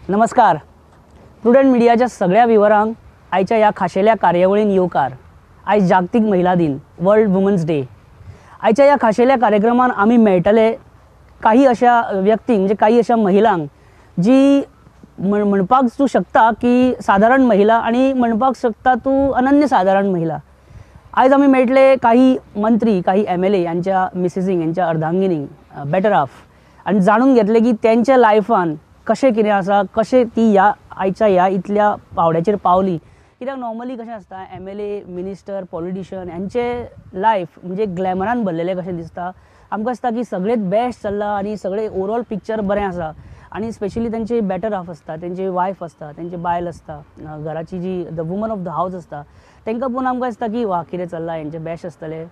नमस्कार, प्रुडंट मिडियाच्या सगळ्या विवरांक आयच्या ह्या खाशेल्या कार्यावळीन येवकार. आयज जागतीक महिला दिन, वर्ल्ड वुमन्स डे. आयच्या ह्या खाशेल्या कार्यक्रमान आमी मेळटले काही अशा व्यक्तींक, म्हणजे काही अशा महिलांक जी म्हणपाक तूं शकता की सादारण महिला आनी म्हणपाक शकता तूं अनन्य सादारण महिला. आयज आमी मेळटले काही मंत्री, काही MLA यांच्या मिसेसींक, यांच्या अर्धांगिनींक, बेटर हाफ, आनी जाणून घेतले की त्यांच्या लायफान कशें कितें आसा, कशें ती ह्या आयच्या ह्या इतल्या पावड्याचेर पावली. कित्याक नॉर्मली कशें आसता, MLA, minister, politician यांचे लायफ म्हणजे ग्लॅमरान भरलेलें कशें दिसता. आमकां दिसता की सगळेंच बेस्ट चल्लां आनी सगळें ओवरऑल पिक्चर बरें आसा, आनी स्पेशली तेंचे बेटर हाफ आसता, तेंची वायफ आसता, तेंची बायल आसता, घराची जी the woman of the house आसता, तांकां पळोवन आमकां दिसता की वा कितें चल्लां, हेंचें बेस्ट आसतलें.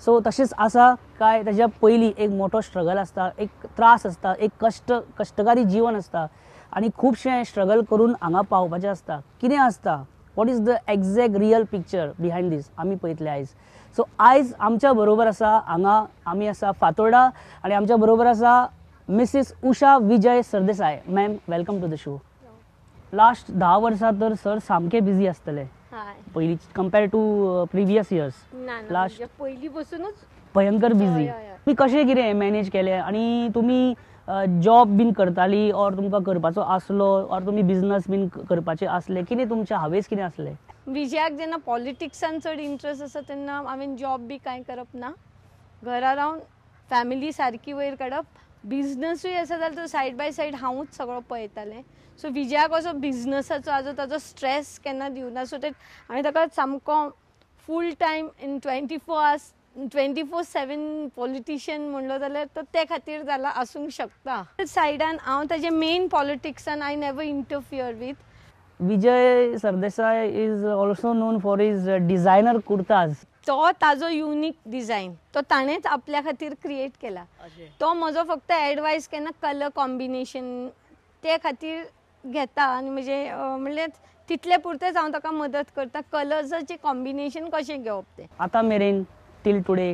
सो तशेंच आसा काय ताच्या पयलीं एक मोठो स्ट्रगल आसता, एक त्रास आसता, एक कश्टकारी जीवन आसता आनी खुबशें स्ट्रगल करून हांगा पावपाचें आसता. कितें आसता, what is the exact real picture behind this, आमी पळयतले आयज. सो आयज आमच्या बरोबर आसा हांगा, आमी आसा फातोर्डा आनी आमच्या बरोबर आसा Mrs Usha Vijay Sardesai. Ma'am, welcome to the show. Last 10 वर्सां तर सर सामके बिजी आसतले पयलीं compare to previous years. Last पयलीं बसूनच भयंकर बिजी. तुमी कशें कितें मॅनेज केलें आनी तुमी जॉब बीन करताली ऑर तुमकां करपाचो आसलो ऑर तुमी बिजनस बीन करपाचे आसले, कितें तुमचे हावेस कितें आसले? विजयाक जेन्ना पॉलिटिक्सान चड इंट्रस्ट आसा तेन्ना हांवें जॉब बी कांय करप ना, घरा रावन फॅमिली सारकी वयर काडप. बिजनसूय आसा जाल्यार तो सायड बाय सायड हांवूच सगळो पळयतालें. सो विजयाक असो बिजनसाचो आजो ताजो स्ट्रेस केन्ना दिवना. सो ते हांवें ताका सामको full time in 24 hours 24/7 politician म्हणलो जाल्यार तो ते खातीर जाला आसूंक शकता. सायडान हांव ताजे main पॉलिटिक्सान I never interfere with. Vijay Sardesai is also known for his designer kurtas. तो ताजो युनीक डिझायन तो ताणेंच आपल्या खातीर क्रिएट केला. तो म्हजो फक्त एडवायस केन्ना कलर कॉम्बिनेशन ते खातीर घेता आनी म्हणजे म्हणल्यार तितले पुरतेच हांव ताका मदत करता, कलर्साचें कॉम्बिनेशन कशें घेवप तें. आतां मेरेन टील टुडे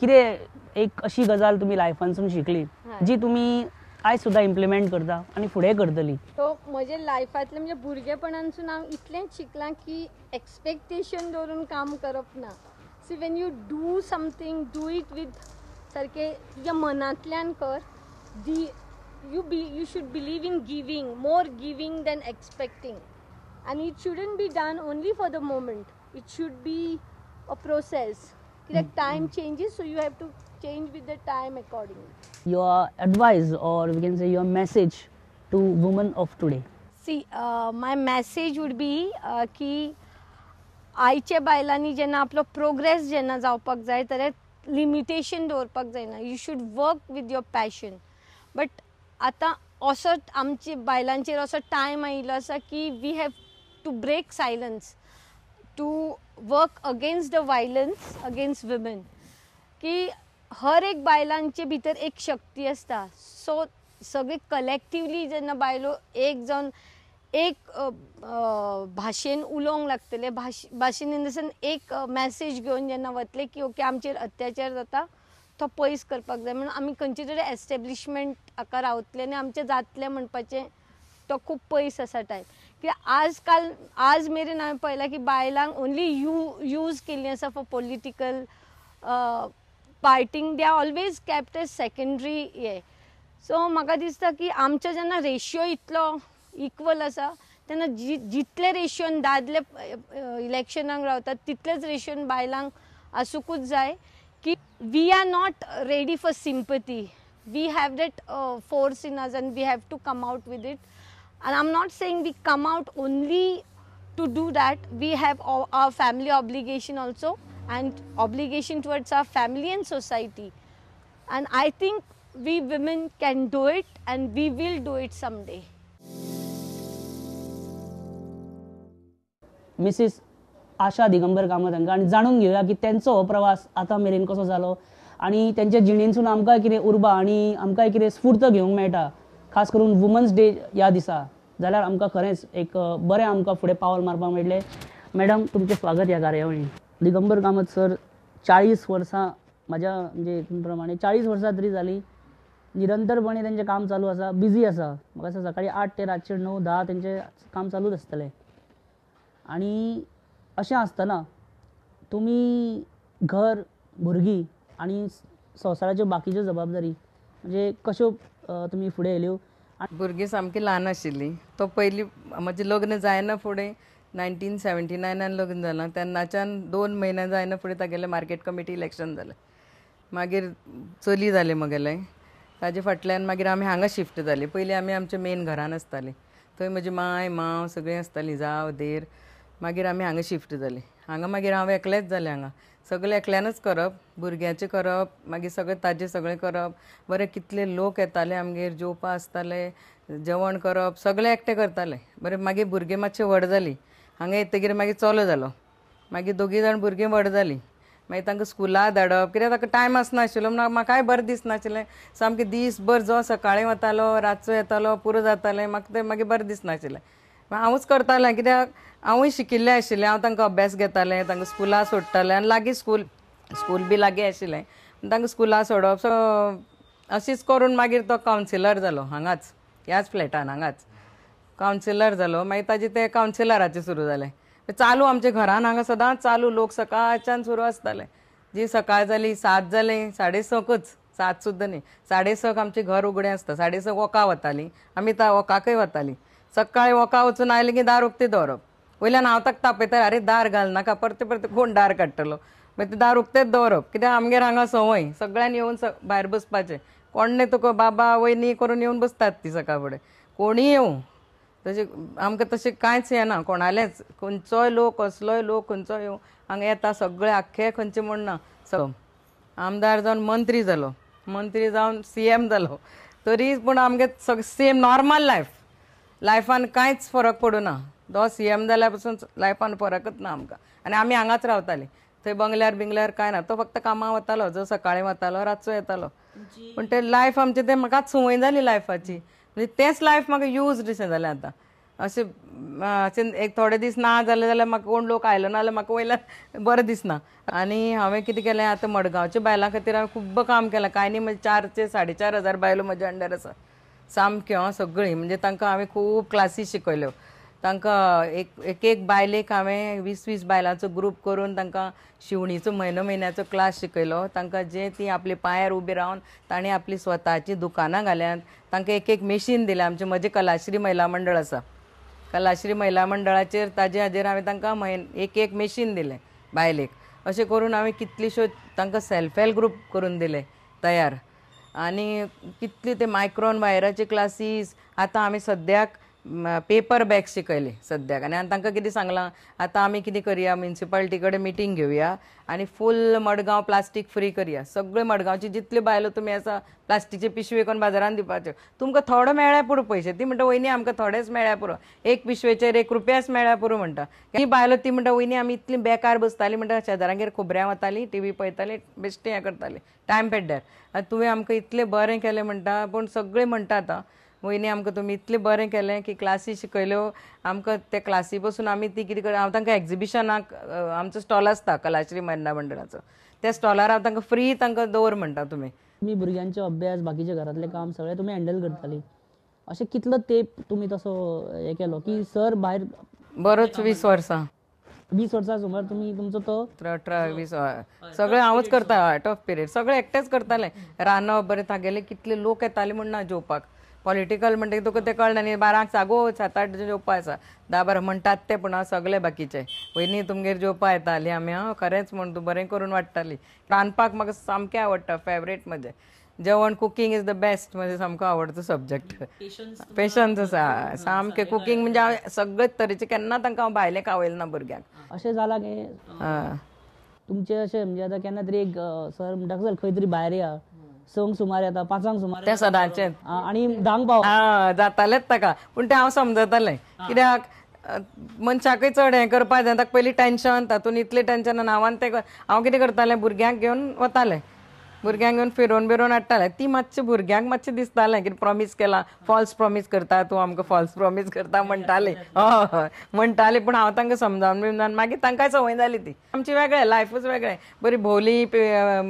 कितें एक अशी गजाल तुमी लायफानसून शिकली जी तुमी आयज सुद्दां इम्प्लिमेंट करता आनी फुडें करतली? तो म्हजे लायफांतलें म्हणजे भुरगेपणानसून हांव इतलेंच शिकलां की एक्सपेक्टेशन दवरून काम करप ना. See when you do something do it with सारकें तुज्या मनांतल्यान कर. दी you should believe in giving, more giving than expecting, and it shouldn't be done only for the moment, it should be a process. कित्याक time changes, so you have to change with the time accordingly. Your advice or we can say your message to women of today? See, my message would be की आयच्या बायलांनी जेन्ना आपलो progress जेन्ना जावपाक जाय जाल्यार लिमिटेशन दवरपाक जायना. You should work with your passion. But आतां असो आमचे बायलांचेर असो टायम आयिल्लो आसा की we have to break silence, to work against the violence against women. की हर एक बायलांचे भितर एक शक्ती आसता. सो सगळे कलेक्टिवली जेन्ना बायलो एक जावन एक भाशेन उलोवंक लागतले, भाशेन इन the sense एक मॅसेज घेवन जेन्ना वतले की ओके आमचेर अत्याचार जाता तो पयस करपाक जाय म्हणून आमी खंयचे तरी एस्टेब्लिशमेंट हाका रावतले आनी आमचें जातलें म्हणपाचें तो खूब पयस आसा टायम. कित्याक आज काल आज मेरेन हांवें पळयलां की बायलांक ओनली यूज केल्ली आसा फॉर पॉलिटिकल पार्टींक, they are always kept as secondary हे. सो म्हाका दिसता की आमचो जेन्ना रेशियो इतलो इक्वल आसा तेन्ना जितले रेशियोन दादले इलेक्शनाक रावतात तितलेच रेशियोन बायलांक आसुंकूच जाय. की we are not ready for sympathy, we have that force in us and we have to come out with it. And I am not saying we come out only to do that, we have our family obligation also and obligation towards our family and society. And I think we women can do it and we will do it someday. Mrs Asha Digambar Kamat हांकां आनी जाणून घेवया की तेंचो हो प्रवास आतां मेरेन कसो जालो आनी तेंच्या जिणेंतसून आमकां कितें उर्बा आनी आमकां कितें स्फूर्त घेवंक मेळटा, खास करून वुमन्स डे ह्या दिसा, जाल्यार आमकां खरेंच एक बरें आमकां फुडें पावल मारपाक मेळटलें. मॅडम, तुमचें स्वागत ह्या कार्यावळीन. दिगंबर कामत सर, 40 वर्सां म्हाज्या म्हणजे हितून प्रमाणे 40 वर्सां तरी जाली निरंतरपणे तेंचें काम चालू आसा, बिजी आसा. म्हाका दिसता सकाळी 8 ते रातचे 9-10 तेंचें काम चालूच आसतलें. आनी अशें आसतना तुमी घर, भुरगीं आनी संवसाराच्यो बाकीच्यो जबाबदारी म्हणजे कश्यो तुमी फुडें येयल्यो? भुरगीं सामकी ल्हान आशिल्लीं. तो पयलीं म्हजें लग्न जायना फुडें 1979 लग्न जालां तेन्नाच्यान 2 म्हयने जायना फुडें तागेलें मार्केट कमिटी इलेक्शन जालें. मागीर चली जालें म्हगेलें. ताजे फाटल्यान मागीर आमी हांगा शिफ्ट जालीं. पयलीं आमी आमच्या मेन घरान आसतालीं, थंय म्हजी माय मांव सगळीं आसतालीं, जाव देर. मागीर आमी हांगा शिफ्ट जालीं. हांगा मागीर हांव एकलेंच जालें. हांगा सगळें एकल्यानूच करप, भुरग्यांचें करप, मागीर सगळें ताजें सगळें करप. बरें कितले लोक येताले आमगेर, जेवपा आसताले, जेवण करप, सगळें एकटें करतालें. बरें मागीर भुरगीं मातशें व्हड जालीं. हांगा येतकीर मागीर चलो जालो. मागीर दोगीय जाण भुरगीं व्हड जालीं. मागीर तांकां स्कुला धाडप, कित्याक ताका टायम आसनाशिल्लो म्हणून म्हाकाय बरें दिसनाशिल्लें. सामकें दीसभर जो सकाळीं वतालो रातचो येतालो पुरो जातालें. म्हाका तें मागीर बरें दिसनाशिल्लें. हांवूच करतालें कित्याक हांवूय शिकिल्लें आशिल्लें. हांव तांकां अभ्यास घेतालें, तांकां स्कुला सोडटालें आनी लागीं स्कूल स्कूल बी लागीं आशिल्लें, तांकां स्कुला सोडप. सो अशीच करून मागीर तो कावन्सिलर जालो हांगाच, ह्याच फ्लॅटान हांगाच कावन्सिलर जालो. मागीर ताजें तें कावन्सिलराचें सुरू जालें. चालू आमच्या घरान हांगा सदांच चालू, लोक सकाळच्यान सुरू आसताले. जी सकाळ जाली 7 जालें, 6:30कूच, 7 सुद्दां न्ही, 6:30 आमचें घर उगडें आसता. 6:30 वॉका वतालीं आमी, त्या वॉकाकय वतालीं. सकाळी वॉका वचून आयलें की दार उक्तें दवरप. वयल्यान हांव ताका तापयतालें, अरे दार घाल नाका, परतें परतें कोण दार काडटलो. मागीर तें दार उक्तेंच दवरप, कित्याक आमगेर हांगा संवय सगळ्यांनी येवन भायर बसपाचें. कोण न्ही तुका बाबा वयनी करून येवन बसतात ती सकाळ फुडें, कोणीय येवं. तशें आमकां तशें कांयच येना कोणालेंच, खंयचोय लोक कसलोय लोक खंयचोय येवं हांगा येता सगळे आख्खे खंयचे म्हण ना. सगळो आमदार जावन मंत्री जालो, मंत्री जावन CM जालो, तरी पूण आमगे सगळें सेम नॉर्मल लायफ. लायफान कांयच फरक पडूना. तो CM जाल्या पसून लायफान फरकच ना आमकां. आनी आमी हांगाच रावतालीं, थंय बंगल्यार बिंगल्यार कांय ना. तो फक्त कामाक वतालो, जो सकाळीं वतालो रातचो येतालो. पूण तें लायफ आमचें तें म्हाकाच संवय जाली लायफाची. म्हणजे तेंच लायफ म्हाका यूज अशें जालें आतां. अशें अशें एक थोडे दीस ना जालें जाल्यार म्हाका कोण लोक आयलो ना जाल्यार म्हाका वयल्यान बरें दिसना. आनी हांवें कितें केलें आतां मडगांवच्या बायलां खातीर हांवें खूब्ब काम केलां. कांय न्ही म्हणजे 4 ते 4,500 हजार बायलो म्हज्या अंडर आसा सामक्यो सगळीं. म्हणजे तांकां हांवें खूब क्लासी शिकयल्यो. तांकां एक एक बायलेक हांवें 20-20 बायलांचो ग्रूप करून तांकां शिवणीचो म्हयनो म्हयन्याचो क्लास शिकयलो. तांकां जे ती आपल्या पांयार उबी रावन तांणी आपली स्वताची दुकानां घाल्यांत. तांकां एक एक मेशीन दिलें. आमचें म्हजें कलाश्री महिला मंडळ आसा, कलाश्री महिला मंडळाचेर ताजे हाजेर हांवें तांकां एक एक मेशीन दिलें बायलेक. अशें करून हांवें कितलीश्यो तांकां सेल्फ हेल्प ग्रूप करून दिले तयार. आनी कितली ते मायक्रोन वायराचे क्लासीस. आतां आमी सद्याक पेपर बॅग शिकयले सद्याक. आनी तांकां कितें सांगलां, आतां आमी कितें करया, म्युनिसिपालिटी कडेन मिटींग घेवया आनी फूल मडगांव प्लास्टीक फ्री करया. सगळे मडगांवची जितल्यो बायलो तुमी आसा प्लास्टिकचे पिशवी करून बाजारान दिवपाच्यो. तुमकां थोडो मेळ्ळ्यार पुरो पयशे. ती म्हणटा वयनी आमकां थोडेच मेळ्ळ्यार पुरो, एक पिशवेचेर 1 रुपयाच मेळ्ळ्यार पुरो म्हणटा. ती बायलो ती म्हणटा वयनी आमी इतली बेकार बसताली म्हणटा, शेजारांगेर खोबऱ्यां वताली, टीव्ही पळयताली, बेश्टें हें करताली टायम पेड्ड्यार. आतां तुवें आमकां इतलें बरें केलें म्हणटा. पूण सगळें म्हणटा आतां वयनी आमकां तुमी इतलें बरें केलें की क्लासी शिकयल्यो आमकां. त्या क्लासी पसून आमी ती कितें कर, हांव तांकां एग्जिबिशनाक आमचो स्टॉल आसता कलाश्री महिला मंडळाचो, त्या स्टॉलार हांव तांकां फ्री तांकां दवर म्हणटा. तुमी तुमी भुरग्यांचो अभ्यास, बाकीचे घरांतलें काम सगळें तुमी हँडल करताली. अशें कितलो तेंप तुमी तसो हें केलो की सर भायर? बरोच 20 वर्सां. 20 वर्सां सुमार तुमी तुमचो तो 20 सगळें हांवूच करता. टफ पिरियड सगळें एकटेंच करतालें. रांदप बरें, तागेले कितले लोक येताले म्हण ना जेवपाक. पॉलिटिकल म्हणटकीर तुका तें कळना न्ही, 12 सागो 7-8 जेवपा आसा, 10-12 म्हणटात ते, पूण हांव सगळे बाकीचे वयनी तुमगेर जेवपा येताली आमी. हांव खरेंच म्हण तूं बरें करून वाडटाली. रांदपाक म्हाका सामकें आवडटा, फेवरेट म्हजें जेवण. कुकींग is the best, म्हजें सामको आवडतो सब्जेक्ट. पेशन्स आसा सामकें. कुकींग म्हणजे हांव सगळेच तरेचें, केन्ना तांकां हांव भायलें खावयलें ना भुरग्यांक. अशें जालां की तुमचें अशें म्हणजे आतां केन्ना तरी एक सर म्हणटा चल खंय तरी भायर या, 6 सुमार येता, 5 सुमार तें सदांचें आनी 10 पाव जातालेंच ताका. पूण तें हांव समजतालें कित्याक मनशाकय चड हें करपाक जाय, ताका पयलीं टेंशन, तातूंत इतलें टेंशन. आनी हांव तें हांव कितें करतालें, भुरग्यांक घेवन वतालें, भुरग्यांक घेवन फिरोवन बिरोवन हाडटालें. ती मातशें भुरग्यांक मातशें दिसतालें की प्रॉमीस केलां, फॉल्स प्रॉमीस करता तूं, आमकां फॉल्स प्रॉमीस करता म्हणटाली. हय म्हणटाली. पूण हांव तांकां समजावन बिमजावन मागीर तांकांय संवय जाली ती. आमची वेगळें लायफूच वेगळें, बरी भोंवली,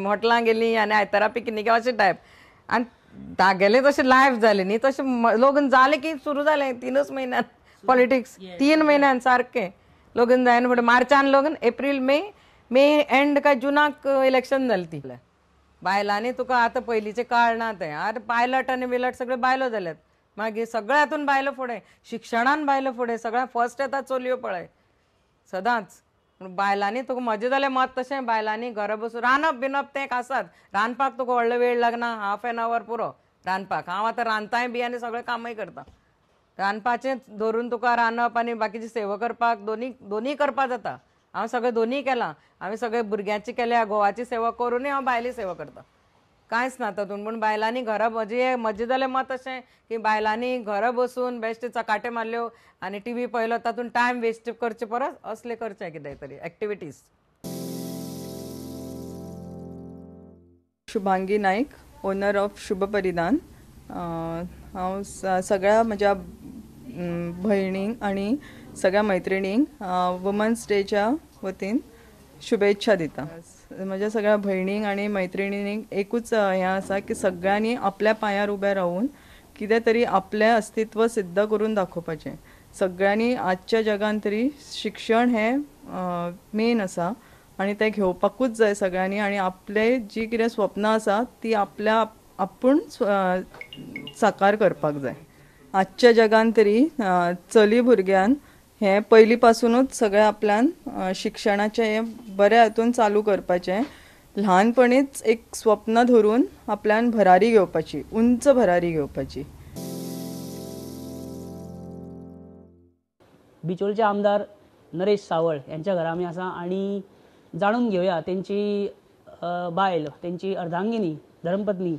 हॉटेलां गेली आनी आयतारा पिकनीक अशें टायप. आनी तागेलें तशें लायफ जालें न्ही तशें लग्न जालें की सुरू जालें 3 म्हयन्यान पॉलिटिक्स 3 म्हयन्यान सारकें लग्न जायना फुडें मार्चान लग्न एप्रील मे मे एंड काय जुनाक इलेक्शन जालें. ती बायलांनी तुका आतां पयलींचें काळ ना तें आतां पायलट आनी बिलट सगळे बायलो जाल्यात मागीर सगळ्या हातून बायलो फुडें शिक्षणान बायलो फुडें सगळ्या फर्स्ट येता चलयो पळय सदांच. बायलांनी तुका म्हजें जाल्यार मत तशें बायलांनी घरा बसून रांदप बिनप तें एक आसात रांदपाक तुका व्हडलो वेळ लागना हाफ एन our पुरो रांदपाक. हांव आतां रांदताय बी आनी सगळें कामय करता रांदपाचें धरून तुका रांदप आनी बाकीची सेवा करपाक दोनी दोनी करपाक जाता. हांव सगळें दोनी केलां हांवें सगळें भुरग्यांची केल्या घोवाची सेवा करूनय हांव बायली सेवा करता कांयच ना तातूंत. पूण बायलांनी घरा म्हजें म्हजें जाल्यार मत अशें की बायलांनी घरा बसून बेश्टे चकाटे मारल्यो आनी टीव्ही पळयलो तातूंत टायम वेस्ट करचे परस असलें करचें कितें तरी activities. Shubhangi Naik, owner of Shubh Paridhan. हांव सगळ्या म्हज्या भयणींक आनी सगळ्या मैत्रिणींक वुमन्स डेच्या वतीन शुभेच्छा दिता. म्हज्या सगळ्या भयणींक आनी मैत्रिणींक एकूच हें आसा की सगळ्यांनी आपल्या पांयार उबें रावून कितें तरी आपलें अस्तित्व सिद्ध करून दाखोवपाचें. सगळ्यांनी आजच्या जगान तरी शिक्षण हें मेन आसा आनी तें घेवपाकूच जाय सगळ्यांनी आनी आपले जी कितें स्वप्नां आसा ती आपल्या आपूण साकार करपाक जाय. आजच्या जगान तरी चली भुरग्यान हें पयलीं पासुनूच सगळें आपल्यान शिक्षणाचें हें बऱ्या हातून चालू करपाचें. ल्हानपणीच एक स्वप्न धरून आपल्यान भरारी घेवपाची, उंच भरारी घेवपाची. बिचोलचे आमदार नरेश सावळ यांच्या घरा आमी आसा आनी जाणून घेवया तेंची बायल, तेंची अर्धांगिनी, धर्मपत्नी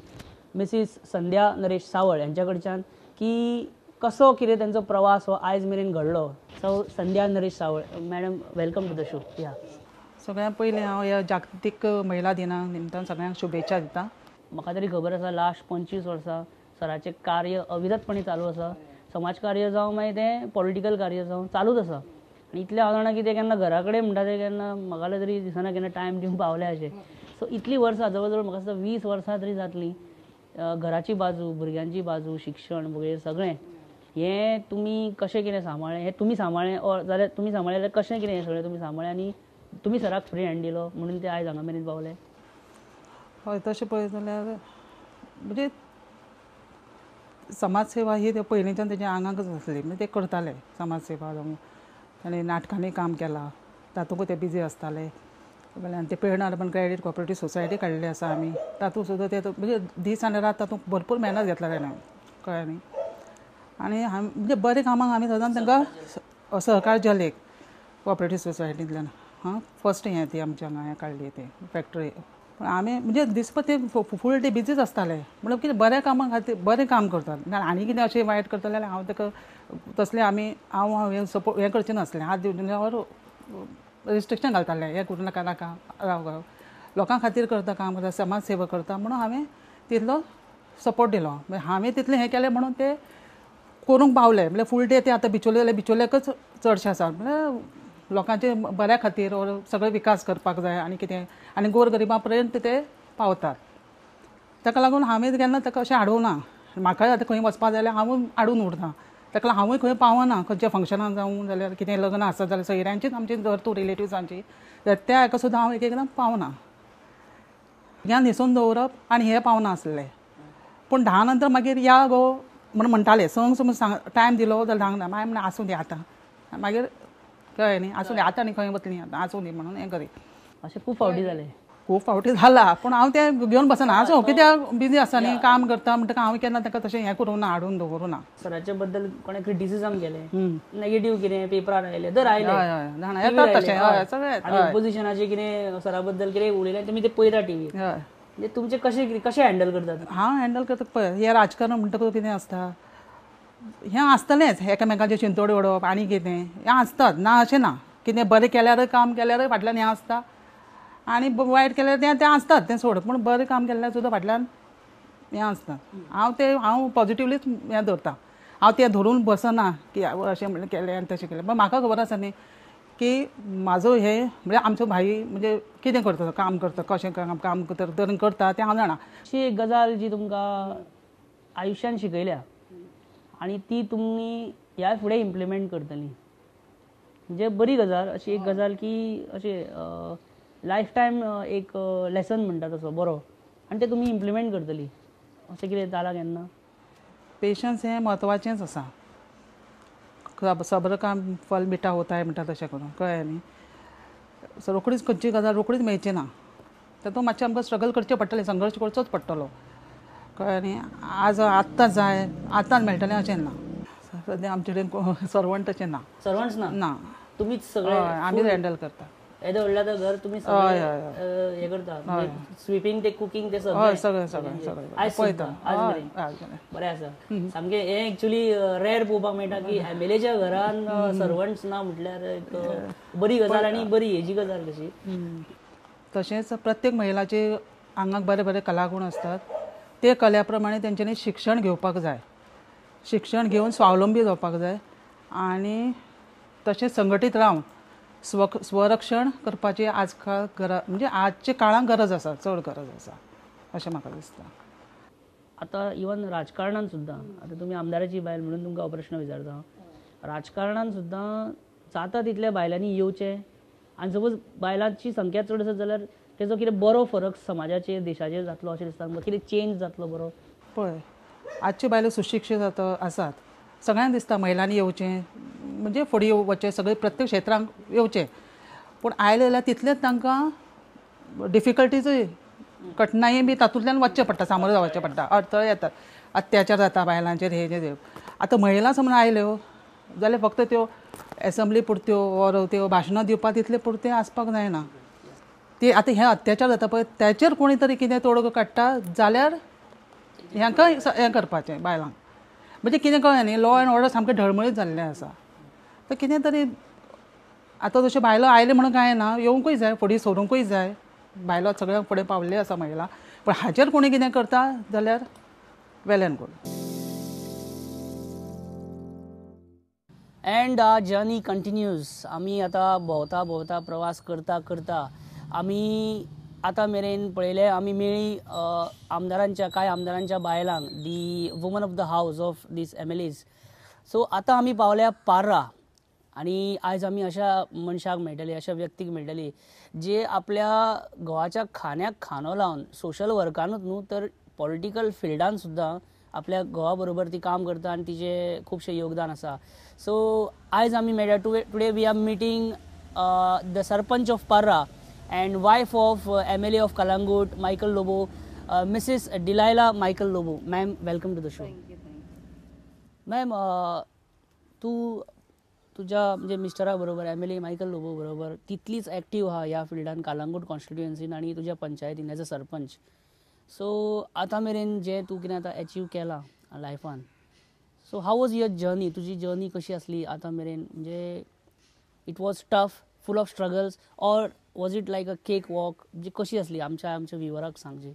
मिसीस संध्या नरेश सावळ यांच्या कडच्यान की कसो कितें तेंचो प्रवास हो आयज मेरेन घडलो. So Sandhya Naresh Saval madam, welcome to the show. या सगळ्यात पयलीं हांव ह्या जागतीक महिला दिना निमतान सगळ्यांक शुभेच्छा दिता. म्हाका तरी खबर आसा लास्ट 25 वर्सां सराचें कार्य अविरतपणे चालू आसा. समाजकार्य जावं मागीर तें पॉलिटिकल कार्य जावं चालूच आसा. आनी इतलें हांव जाणा की ते केन्ना घरा कडेन म्हणटा ते केन्ना म्हाका तरी दिसना केन्ना टायम दिवंक पावले अशें. सो इतलीं वर्सां जवळ जवळ म्हाका दिसता 20 वर्सां तरी जातलीं घराची बाजू, भुरग्यांची बाजू, शिक्षण वगैरे सगळें हें तुमी कशें कितें सांबाळ्ळें, हें तुमी सांबाळ्ळें ऑर जाल्यार तुमी सांबाळ्ळें जाल्यार कशें कितें हें सगळें तुमी सांबाळ्ळें आनी तुमी सराक फ्री हँड दिलो म्हणून ते आयज हांगा मेरेन पावले? हय, तशें पळयत जाल्यार म्हणजे समाजसेवा ही पयलींच्यान तेज्या आंगाकच आसली, म्हणजे ते करताले समाजसेवा जावं आनी नाटकांनी काम केलां तातूंत ते बिजी आसताले. आनी ते पेडणा अर्बन क्रेडीट कॉपरेटीव सोसायटी काडलेली आसा आमी, तातूंत सुद्दां ते म्हणजे दीस आनी रात तातूंत भरपूर मेहनत घेतला तेणें, कळ्ळें न्ही. आनी म्हणजे बरें कामाक आमी सदांच तांकां सहकार जाले कॉपरेटीव सोसायटींतल्यान. हां, फर्स्ट हें ती आमच्या हांगा हें काडली ती फॅक्टरी. पूण आमी म्हणजे दिसपा ते फूल डे बिजीच आसताले, म्हणल्यार कितें बऱ्या कामां खातीर बरें काम करतात. आनी कितें अशें वायट करतलें जाल्यार हांव ताका तसलें आमी हांव हें सपोर्ट हें करचें नासलें, हात दिवन रिस्ट्रिक्शन घालतालें, हें करूं नाका नाका राव राव, लोकां खातीर करता काम करता समाज सेवा करता म्हणून हांवें तितलो सपोर्ट दिलो. हांवें तितलें हें केलें म्हणून ते करूंक पावले. म्हणल्यार फूल डे ते आतां बिचोले जाल्यार बिचोल्याकच चडशें आसा, म्हणल्यार लोकांचे बऱ्या खातीर सगळे विकास करपाक जाय आनी कितें आनी गोर गरिबां पर्यंत ते पावतात. ताका लागून हांवें केन्ना ताका अशें हाडूंक ना. म्हाका आतां खंय वचपा जाय जाल्यार हांवूय हाडून उरता, ताका लागून हांवूय खंय पावना, खंयच्या फंक्शनाक जावं जाल्यार कितें लग्न आसत जाल्यार सोयऱ्यांचीच आमची धर तूं रिलेटिव्सांची जाल्यार त्या हाका सुद्दां हांव एक एकदां पावना. ह्या न्हेसून दवरप आनी हें पावना आसलें. पूण 10 नंतर मागीर या गो म्हण म्हणटाले, संग समज सांग टायम दिलो जाल्यार 10 मागीर म्हणलें आसूं दी आतां, मागीर कळ्ळें न्ही आसूं दी आतां न्ही खंय वतलीं आतां आसूं दी म्हणून हें करी. अशें खूब फावटी जालें? खूब फावटी जाला, पूण हांव तें घेवन बसना. आसूं कित्याक बिजी आसा न्ही, काम करता म्हणटकच हांव केन्ना ताका तशें हें करूंक ना, हाडून दवरूं ना. सराचे बद्दल कोणें क्रिटिसिजम केलें, नेगेटीव कितें पेपरार आयलें दर आयलें येतात तशें सगळें, ओपोजिशनाचें कितें सरा बद्दल कितें उलयलें तुमी तें पळयता टिवीर, म्हणजे तुमचें कशें कशें हँडल करतात? हांव हँडल करता पळय, हें राजकारण म्हणटकच कितें आसता हें आसतलेंच, एकामेकांचें शिंतोडी उडोवप आनी कितें हें आसतात ना अशें ना, कितें बरें केल्यारय काम केल्यारय फाटल्यान हें आसता आनी वायट केल्यार तें तें आसतात तें सोड, पूण बरें काम केल्यार सुद्दां फाटल्यान हें आसता. हांव तें हांव पॉजिटिवलीच हें धरता, हांव तें धरून बसना की अशें म्हणलें केलें आनी तशें केलें. पण म्हाका खबर आसा न्ही की म्हाजो हें म्हणजे आमचो भाई म्हणजे कितें करता, काम करता, कशें काम तरेन करता तें हांव जाणा. अशी एक गजाल जी तुमकां आयुश्यान शिकयल्या आनी ती तुमी ह्या फुडें इम्प्लिमेंट करतली? म्हणजे बरी गजाल, अशी एक गजाल की अशें लायफ टायम एक लेसन म्हणटा तसो बरो, आनी ते तुमी इम्प्लिमेंट करतली, अशें कितें जालां केन्ना? पेशन्स हें म्हत्वाचेंच आसा. सब्र का फल मिठा होता है म्हणटा तशें करून, कळ्ळें न्ही? सो रोखडीच खंयची गजाल रोखडीच मेळची ना, तातूंत मातशें आमकां स्ट्रगल करचें पडटलें, संघर्श करचोच पडटलो, कळ्ळें न्ही? आज आत्तां जाय आतांच मेळटलें अशें ना. सद्या आमचे कडेन सर्वंट तशें ना. सर्वंट्स ना? ना, तुमीच सगळे आमीच हँडल करता. येदो व्हडलें आतां घर तुमी सगळे हें करता, स्विपींग ते कुकींग ते सगळें? सगळें सगळें सगळें आयज पळयता. बरें आसा सामकें. हें एक्चुली रेर पळोवपाक मेळटा की एमएलएच्या घरान सर्वंट्स ना म्हटल्यार एक बरी गजाल आनी बरी हेजी गजाल कशी. तशेंच प्रत्येक महिलाचे आंगाक बरे बरे कलागूण आसतात, ते कल्या प्रमाणे तेंच्यांनी शिक्षण घेवपाक जाय, शिक्षण घेवन स्वावलंबी जावपाक जाय आनी तशेंच संघटीत रावन स्वरक्षण करपाची आजकाल गरज, म्हणजे आजच्या काळांत गरज आसा, चड गरज आसा अशें म्हाका दिसता. आतां इवन राजकारणान सुद्दां, आतां तुमी आमदाराची बायल म्हणून तुमकां हो प्रश्न विचारता, राजकारणान सुद्दां जाता तितल्या बायलांनी येवचें आनी सपोज बायलांची संख्या चड आसत जाल्यार तेजो कितें बरो फरक समाजाचेर देशाचेर जातलो अशें दिसता? कितें चेंज जातलो बरो? पळय, आजच्यो बायलो सुशिक्षीत आसात, सगळ्यांक दिसता महिलांनी येवचें, म्हणजे फुडें वचचें, सगळे प्रत्येक क्षेत्रांक येवचें, पूण आयलें जाल्यार तितलेंच तांकां डिफिकल्टीजूय, कठिनाई बी तातूंतल्यान वचचें पडटा, सामोरें जावचें पडटा, अडथळे येतात, अत्याचार जाता बायलांचेर, हे जे आतां महिला समज आयल्यो जाल्यार फक्त त्यो एसेंब्ली पुरत्यो ओर त्यो भाशणां दिवपाक तितलें पुरतें आसपाक जायना. ती आतां हे अत्याचार जाता पळय ताचेर कोणी तरी कितें तोडगो काडटा जाल्यार हांकां हें करपाचें बायलांक, म्हणजे कितें कळ्ळें न्ही, लॉ एंड ऑर्डर सामकें ढळमळीत जाल्लें आसा. तर कितें तरी आतां जश्यो बायलो आयल्यो म्हणून कांय ना, येवंकूय जाय, फुडें सरूंकूय जाय, बायलो सगळ्यांक फुडें पावल्ल्यो आसा महिला, पूण हाचेर कोणी कितें करता जाल्यार well and good. And our journey continues. आमी आतां भोंवता भोंवता प्रवास करता करता आमी आतां मेरेन पळयलें, आमी मेळ्ळी आमदारांच्या, कांय आमदारांच्या बायलांक, the woman of the house of these MLAs. So आतां आमी पावल्या पार्रा आनी आयज आमी अशा मनशाक मेळटली, अशा व्यक्तीक मेळटली जे आपल्या घोवाच्या खांद्याक खांदो लावन सोशल वर्कानूच न्हू तर पॉलिटिकल फिल्डान सुद्दां आपल्या घोवा बरोबर ती काम करता आनी तिचें खुबशें योगदान आसा. सो आयज आमी मेळ्ळ्या, today we are meeting the sarpanch of Parra and wife of MLA of Calangute Michael Lobo, Mrs Delilah Michael Lobo. Ma'am, welcome to the show. Ma'am, तूं तुज्या म्हणजे मिस्टरा बरोबर, एमएलए मायकल लोबो बरोबर तितलीच एक्टीव आहा ह्या फिल्डान, कलंगूट कॉन्स्टिट्युएन्सीन आनी तुज्या पंचायतीन एज अ सरपंच. सो आतां मेरेन जें तूं कितें आतां एचीव केलां लायफान, so how was your journey? तुजी जर्नी कशी आसली आतां मेरेन? म्हणजे it was tough, full of struggles, or was it like a cake walk? म्हणजे कशी आसली आमच्या आमच्या व्युवराक सांगची.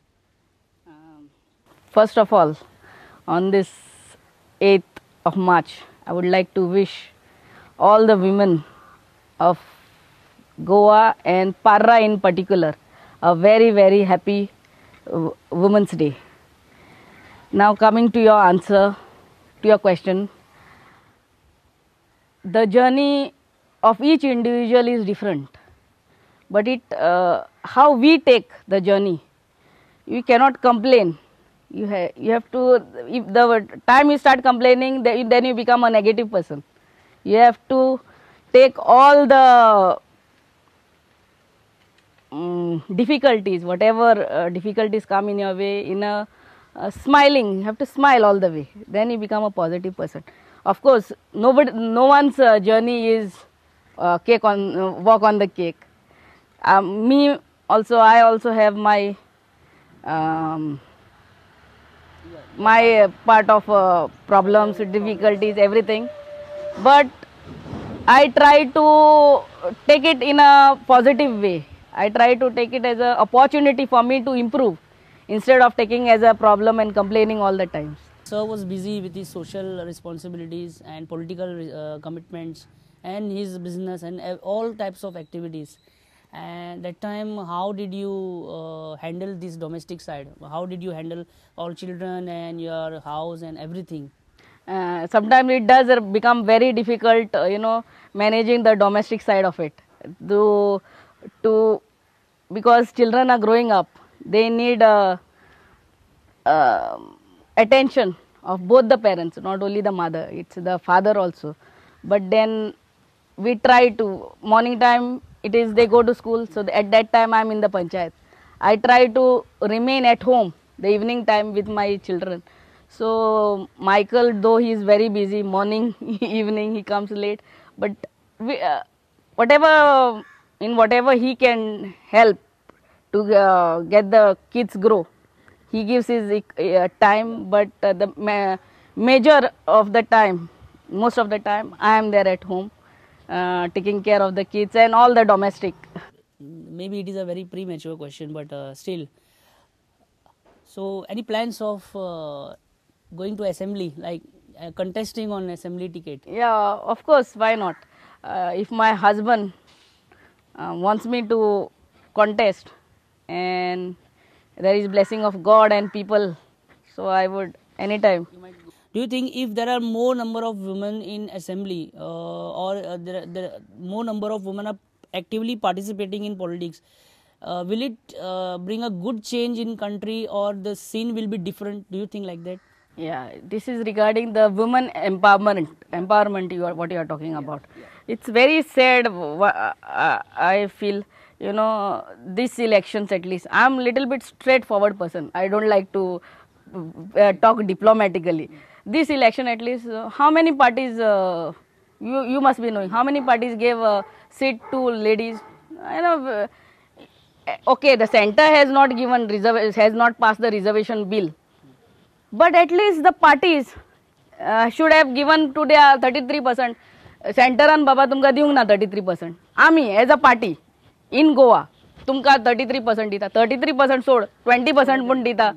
First of all, on this 8th of March, I would like to wish all the women of Goa and Parra in particular a very very happy Women's Day. Now coming to your answer to your question, the journey of each individual is different, but it how we take the journey, you cannot complain. You have to, if the time you start complaining, then you become a negative person. You have to take all the difficulties, whatever difficulties come in your way, in a smiling. You have to smile all the way, then you become a positive person. Of course, no one's journey is cake on walk on the cake. Me also, I also have my my part of problems, difficulties, everything, but I try to take it in a positive way. I try to take it as an opportunity for me to improve, instead of taking as a problem and complaining all the times. Sir was busy with his social responsibilities and political commitments and his business and all types of activities. And that time, how did you handle this domestic side? How did you handle all children and your house and everything? Sometimes it does become very difficult, you know, managing the domestic side of it. To because children are growing up, they need attention of both the parents, not only the mother, it's the father also. But then we try to, morning time it is they go to school, so at that time I am in the panchayat. I try to remain at home the evening time with my children. So Michael, though he is very busy, morning, evening, he comes late, but we, whatever, in whatever he can help to get the kids grow, he gives his time, but the major of the time, most of the time, I am there at home, taking care of the kids and all the domestic. Maybe it is a very premature question, but still. So, any plans of going to assembly, like contesting on assembly ticket? Yeah, of course, why not? If my husband wants me to contest and there is blessing of God and people, so I would anytime. Do you think if there are more number of women in assembly or there are more number of women are actively participating in politics, will it bring a good change in country or the scene will be different? Do you think like that? Yeah, this is regarding the women empowerment you are, what you are talking about. Yeah. It's very sad, I feel, you know, this elections at least. I am little bit straightforward person. I don't like to talk diplomatically. This election at least, how many parties, you must be knowing, how many parties gave a seat to ladies? I know, okay, the center has not given reserve, has not passed the reservation bill. But at least the parties should have given today 33%. Center and Baba tumka diunk na 33%. Ami as a party in Goa tumka 33% dita, 33% sod, 20% pun dita.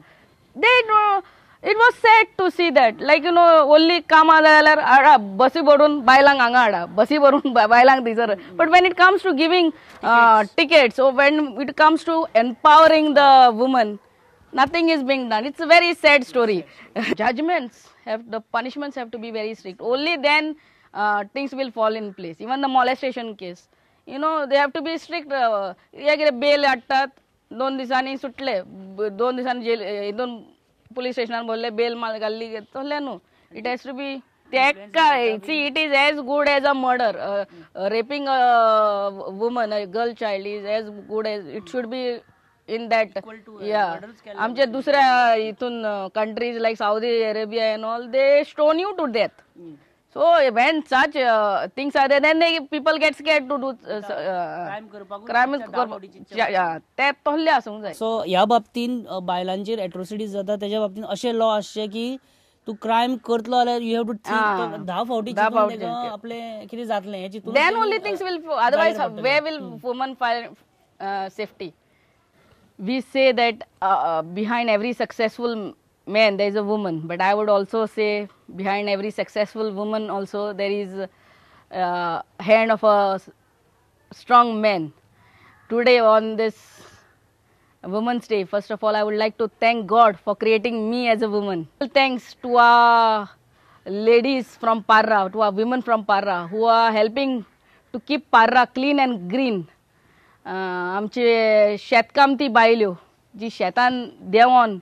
They know, it was sad to see that. Like, you know, only kama jaल्यार आडा बसी भरून बायलांक हांगा आडा, बसी भरून बायलांक थंयसर. But when it comes to giving tickets, or when it comes to empowering the woman, nothing is being done. It's a very sad story. Judgments have, the punishments have to be very strict. Only then things will fall in place. Even the molestation case, you know, they have to be strict. Bail हाडटात, 2 दिसांनी सुटले, 2 दिसांनी gel, दोन police स्टेशनान बोलले bail घाल्ली तसलें न्हू. It has to be, see, it is as good as a murder. Raping a woman, a girl child is as good as, it should be in that. Yeah, आमचे दुसऱ्या इथून countries like Saudi Arabia and all, they stone you to death. So when such things are there, then they, people get scared to do crime. ते तसले आसूंक जाय. So ह्या बाबतीन बायलांचेर एट्रोसिटीज जाता तेज्या बाबतीन अशें लॉ आसचे की तूं क्रायम करतलो जाल्यार you have to think 10 फावटी चिंतून आपलें कितें जातलें हें चिंतून. Then only things will, otherwise where will woman find safety? We say that behind every successful man there is a woman, but I would also say behind every successful woman also there is hand of a strong man. Today on this Women's Day, first of all I would like to thank God for creating me as a woman. Thanks to our ladies from Parra, to our women from Parra who are helping to keep Parra clean and green. आमचे शेतकामती बायल्यो जी शेतान देंवोन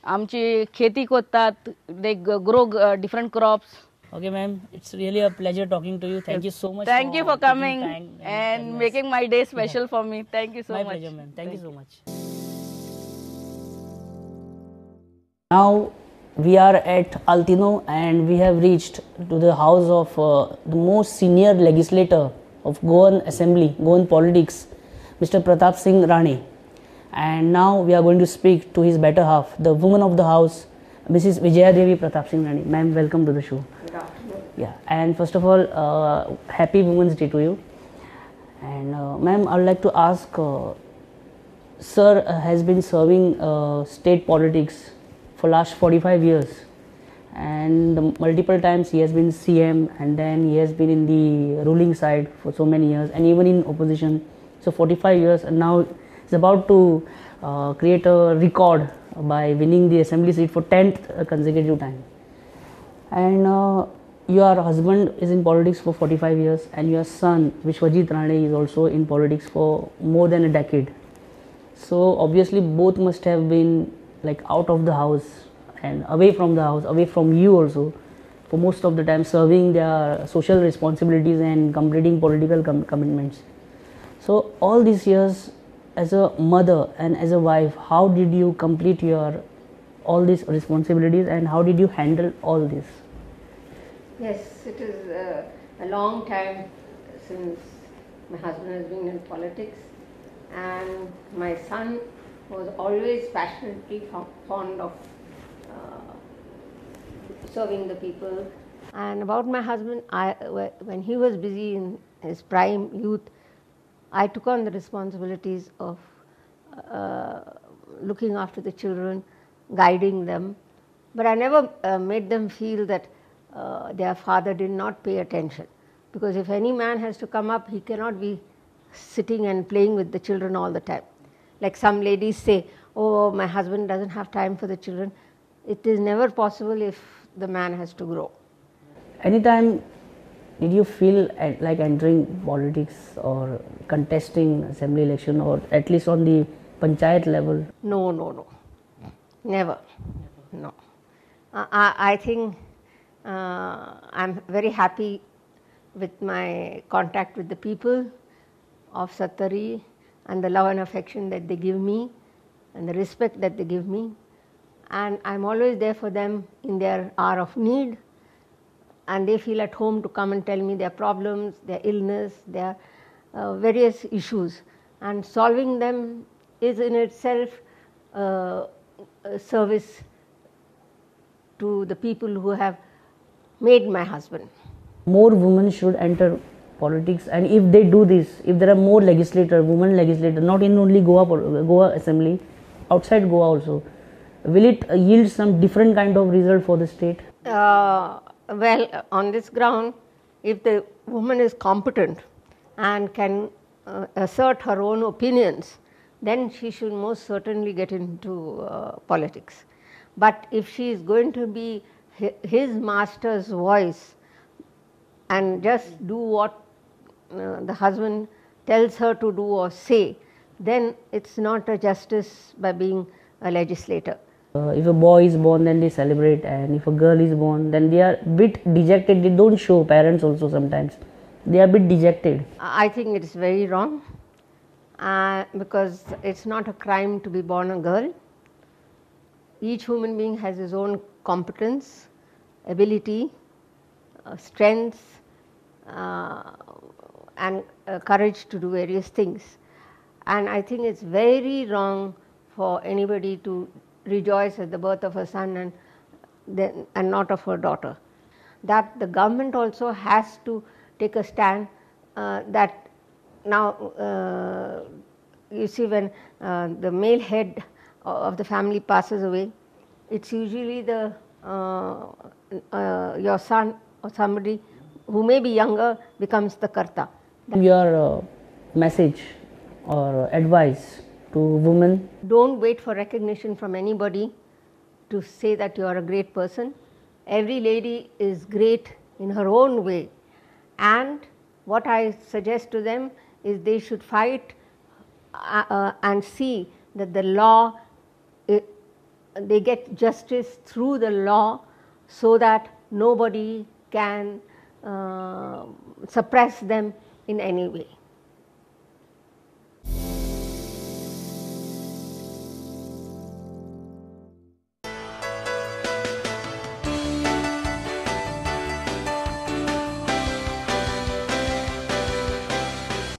आमची खेती करतात, they grow different crops. Okay ma'am, it's really a pleasure talking to you. Thank you so much. Thank you for coming and making my day special for me. Thank you so much. My pleasure ma'am, thank you so much. Now we are at Altino and we have reached to the house of the most senior legislator of Goan Assembly, Goan politics, Mr. Pratap Singh Rane. And now we are going to speak to his better half, the woman of the house, Mrs. Vijaya Devi Pratap Singh Rane. Ma'am, welcome to the show. Good afternoon. Yeah, and first of all, happy Women's Day to you. And ma'am, I would like to ask, sir has been serving state politics for last 45 years, and multiple times he has been CM, and then he has been in the ruling side for so many years, and even in opposition So 45 years, and now is about to create a record by winning the assembly seat for 10th consecutive time. And your husband is in politics for 45 years, and your son Vishwajit Rane is also in politics for more than a decade. So obviously both must have been like out of the house and away from the house, away from you also, for most of the time, serving their social responsibilities and completing political commitments. So all these years, as a mother and as a wife, how did you complete your all these responsibilities and how did you handle all this? Yes, it is a long time since my husband has been in politics, and my son was always passionately fond of serving the people. And about my husband, when he was busy in his prime youth, I took on the responsibilities of looking after the children, guiding them, but I never made them feel that their father did not pay attention, because if any man has to come up, he cannot be sitting and playing with the children all the time. Like some ladies say, oh, my husband doesn't have time for the children. It is never possible if the man has to grow. Anytime did you feel like entering politics or contesting assembly election, or at least on the panchayat level? No, no, no. Never. No. I think I'm very happy with my contact with the people of Sattari and the love and affection that they give me and the respect that they give me. And I'm always there for them in their hour of need, and they feel at home to come and tell me their problems, their illness, their various issues. And solving them is in itself a service to the people who have made my husband. More women should enter politics, and if they do this, if there are more legislators, women legislators, not in only Goa Assembly, outside Goa also, will it yield some different kind of result for the state? Well, on this ground, if the woman is competent and can assert her own opinions, then she should most certainly get into politics. But if she is going to be his master's voice and just do what the husband tells her to do or say, then it's not a justice by being a legislator. If a boy is born, then they celebrate, and if a girl is born, then they are a bit dejected. They don't show, parents also sometimes. They are a bit dejected. I think it's very wrong, because it's not a crime to be born a girl. Each human being has his own competence, ability, strengths, and courage to do various things. And I think it's very wrong for anybody to rejoice at the birth of a son and not of her daughter. That the government also has to take a stand, that now you see, when the male head of the family passes away, it's usually the your son or somebody who may be younger becomes the karta. Your message or advice to women? Don't wait for recognition from anybody to say that you are a great person. Every lady is great in her own way, and what I suggest to them is they should fight and see that the law, they get justice through the law, so that nobody can suppress them in any way.